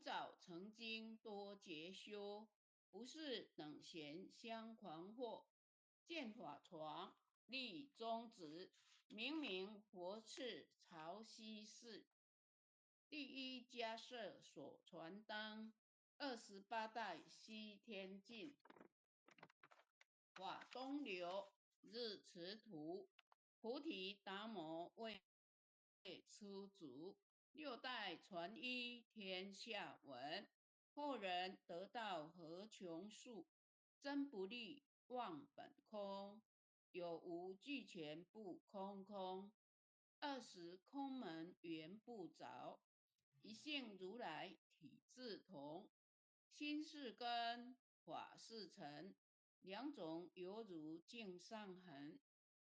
早曾经多劫修，不是等闲相诳惑。见法床，立宗旨，明明佛敕曹溪寺。第一迦叶所传灯，28代西天境。法东流，日驰图，菩提达摩为初祖。六代传医天下闻，后人得道何穷数？真不立，妄本空，有无俱全不空空。二十空门缘不着，一性如来体自同。心是根，法是尘，两种犹如镜上痕，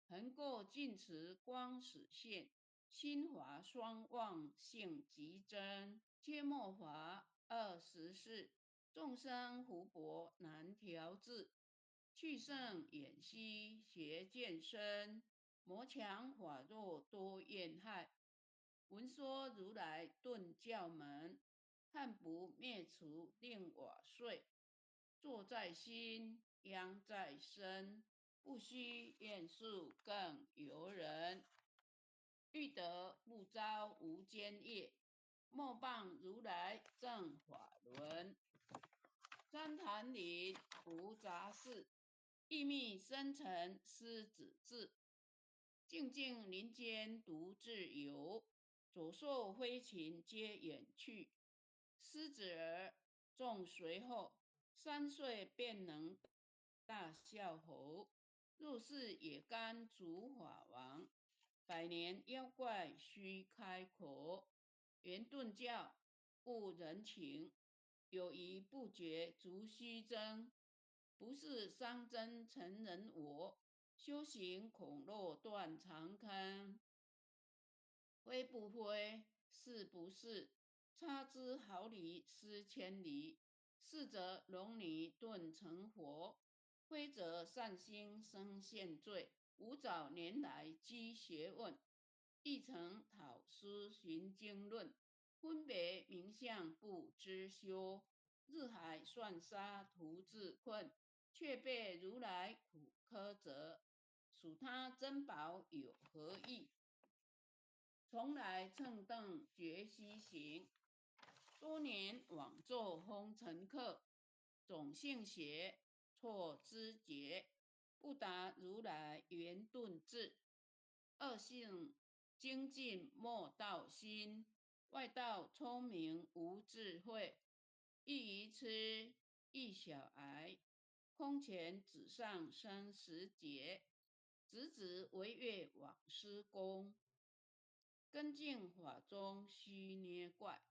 痕过净慈光始现。心法双忘性即真，皆末法24，众生福薄难调治。去圣远兮邪见深，魔强法弱多怨害。闻说如来顿教门，憾不灭除令我碎。坐在心，殃在身，不须怨术更尤人。欲得不遭无间业，莫谤如来正法轮。旃檀林无杂事，异密深沉师子智。静静林间独自游，走兽飞禽皆远去。狮子儿众随后，3岁便能大笑吼。入室也甘主法王。百年妖怪须开口，圆顿教悟人情，有疑不决足须争。不是三真成人我，修行恐落断肠坑。非不非，是不是？差之毫厘，失千里。是则龙女顿成佛，非则善心生现罪。吾早年来积学问，亦曾讨师寻经论，分别名相不知修。日海算沙徒自困，却被如来苦苛责。数他珍宝有何益？从来蹭蹬绝须行，多年枉作风尘客。种性邪，错知觉。不达如来圆顿智，恶性精进莫道心，外道聪明无智慧，一愚痴，一小癌，空前纸上生十劫，直直为月往施功，根净法中须捏怪，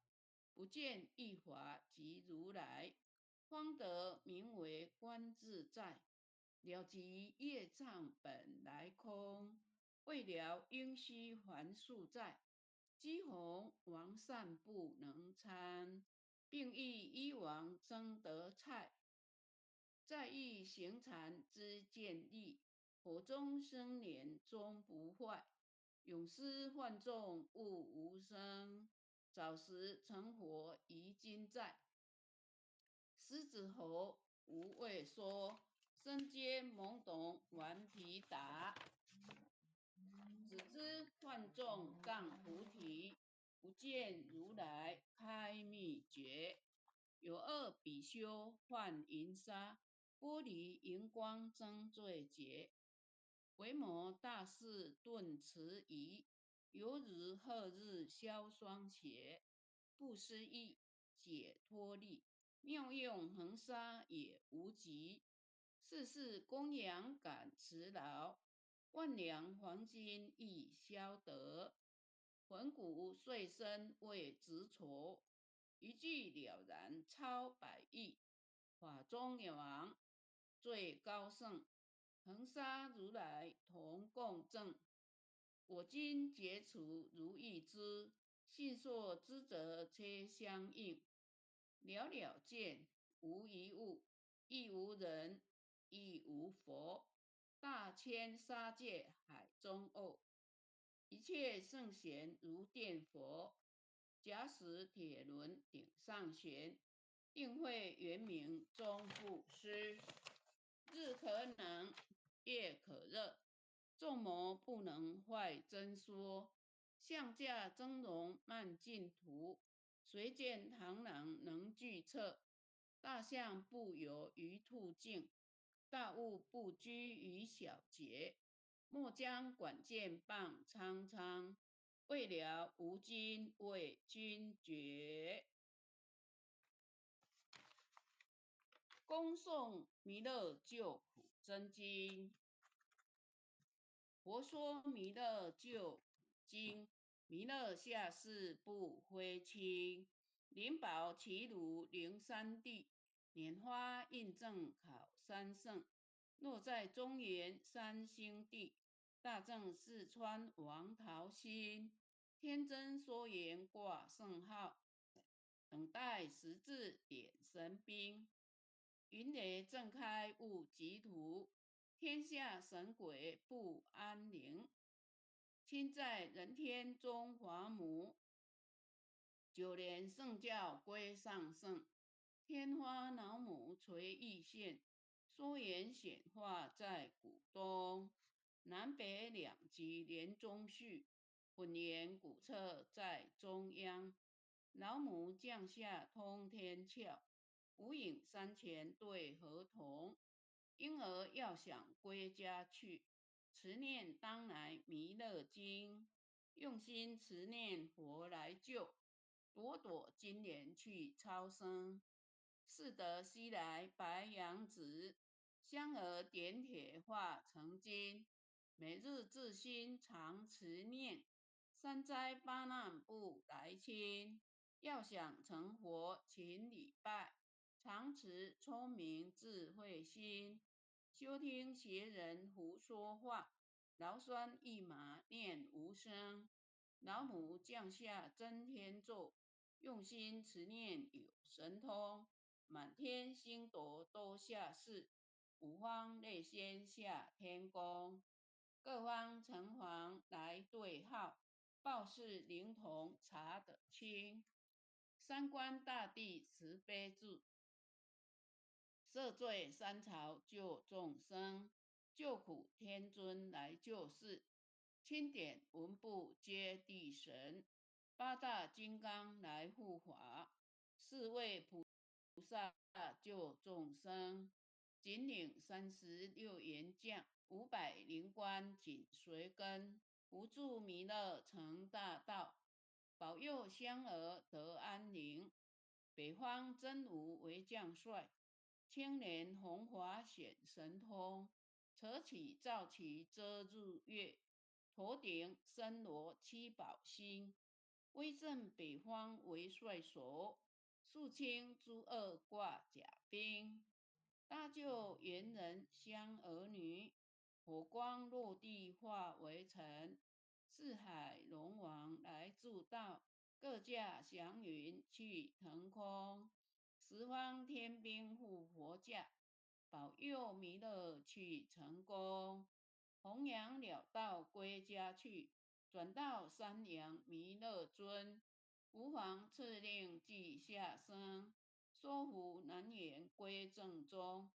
不见一法即如来，方得名为观自在。了即业障本来空，未了应须还宿债。积弘王善不能参，并欲医王争得菜。在欲行禅之见力，火中生莲终不坏。永思幻众悟无生，早时成佛于今在。狮子吼无畏说。身皆懵懂顽皮达，只知幻众障菩提，不见如来开秘诀。有二比丘幻银沙，玻璃荧光增罪劫。维摩大士顿持疑，犹如贺日消霜邪。不思议解脱力，妙用恒沙也无极。世事供养感慈劳，万两黄金亦消得。魂骨碎身为执着，一句了然超百亿。法中王最高圣，恒沙如来同共证。我今解除如意知，信所知者皆相应。了了见无一物，亦无人。亦无佛，大千沙界海中沤，一切圣贤如电佛，假使铁轮顶上悬，定会圆明终不失。日可能，夜可热，众魔不能坏真说。象驾峥嵘慢净土，谁见螳螂能惧策？大象不游于兔境，大物不拘于小节。莫将管剑傍苍苍，未了吾今为君绝。恭诵弥勒救苦真经，佛说弥勒救苦经，弥勒下世不非亲，灵宝齐鲁灵山地，拈花印证考三圣。落在中原三星地，大正四川王桃心，天真说言挂圣号，等待时至点神兵，云雷正开悟极途，天下神鬼不安宁。亲在人天中华母，九莲圣教归上圣，天花老母垂意现。说言显化在古东，南北两极连中续，混元古册在中央。老母降下通天窍，无影三千对合同。婴儿要想归家去，持念当来弥勒经，用心持念佛来救，朵朵金莲去超生。是得西来白羊子，香儿点铁化成金。每日自心常持念，三灾八难不来侵。要想成佛，勤礼拜，常持聪明智慧心，休听邪人胡说话。劳酸一马念无声，老母降下真天咒，用心持念有神通。满天星斗都下世，五方列仙下天宫，各方城隍来对号，报事灵童查得清。三官大帝慈悲住，赦罪三朝救众生，救苦天尊来救世，钦点文部揭谛神，八大金刚来护法，四位菩萨救众生，紧领36员将，500灵官紧随跟，扶助弥勒成大道，保佑香儿得安宁。北方真武为将帅，青莲红华显神通，扯起皂旗遮日月，头顶森罗七宝星，威震北方为帅首。肃清诸恶挂甲兵，搭救猿人相儿女，火光落地化为尘。四海龙王来助道，各驾祥云去腾空。十方天兵护佛驾，保佑弥勒去成功。弘扬了道归家去，转到三阳弥勒尊。吾皇敕令记下生，说服难言归正宗。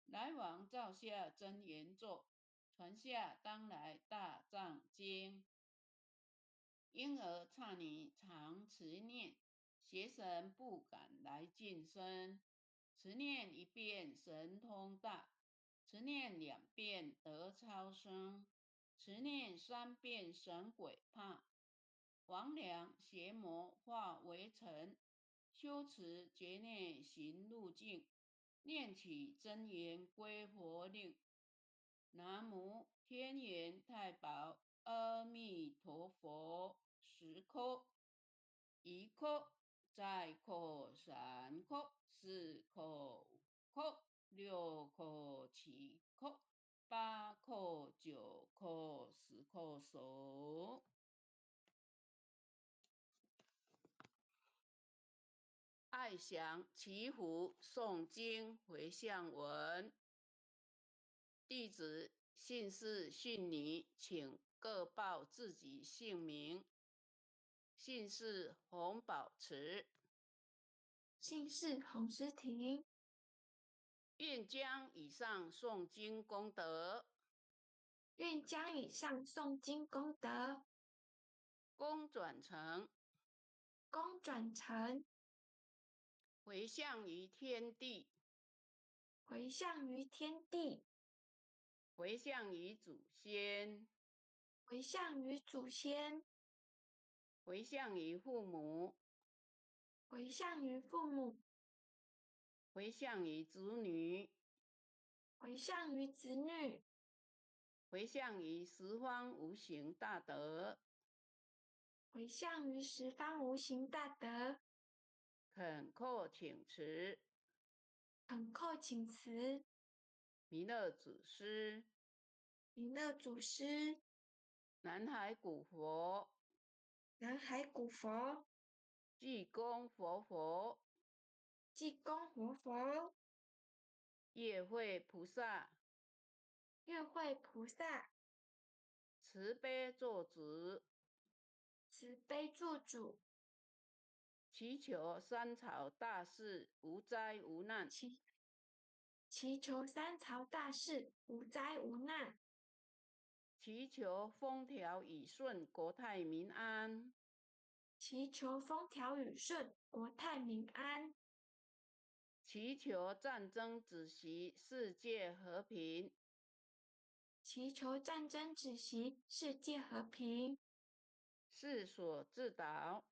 来往造下真言咒，传下当来大藏经。婴儿刹尼常持念，邪神不敢来近身。持念一遍神通大，持念两遍得超生，持念三遍神鬼怕。魍魉邪魔化为尘，修持劫内行路径，念起真言归佛令。南无天元太保阿弥陀佛。10颗，1颗，再颗，3颗，4颗，5颗，6颗，7颗，8颗，9颗，10颗手。爱祥祈福诵经回向文，弟子信士信女，请各报自己姓名。姓氏洪寶慈。姓氏洪詩婷。願將以上誦經功德，願將以上誦經功德，功轉成，功轉成，迴向於天地，迴向於天地，迴向於祖先，迴向於祖先，迴向於父母，迴向於父母，迴向於子女，迴向於子女，迴向於十方無形大德，迴向於十方無形大德，懇叩請辭，懇叩請辭，彌勒祖師，彌勒祖師，南海古佛，南海古佛，濟公活佛，濟公活佛，月慧菩薩，月慧菩薩，慈悲作主，慈悲作主，祈求三朝大士無災無難，祈求三朝大士無災無難，祈求風調雨順，國泰民安，祈求風調雨順，國泰民安，祈求戰爭止息，世界和平，祈求戰爭止息，世界和平。世所至導，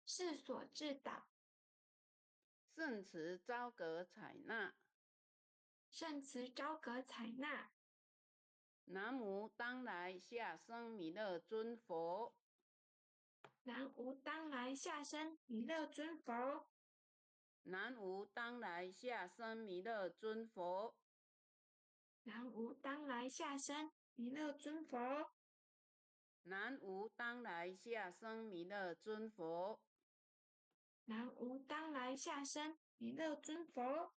世所至導，聖慈昭閣採納，聖慈昭閣採納。南無當來下生彌勒尊佛，南無當來下生彌勒尊佛，南無當來下生彌勒尊佛，南無當來下生彌勒尊佛，南無當來下生彌勒尊佛，南無當來下生彌勒尊佛。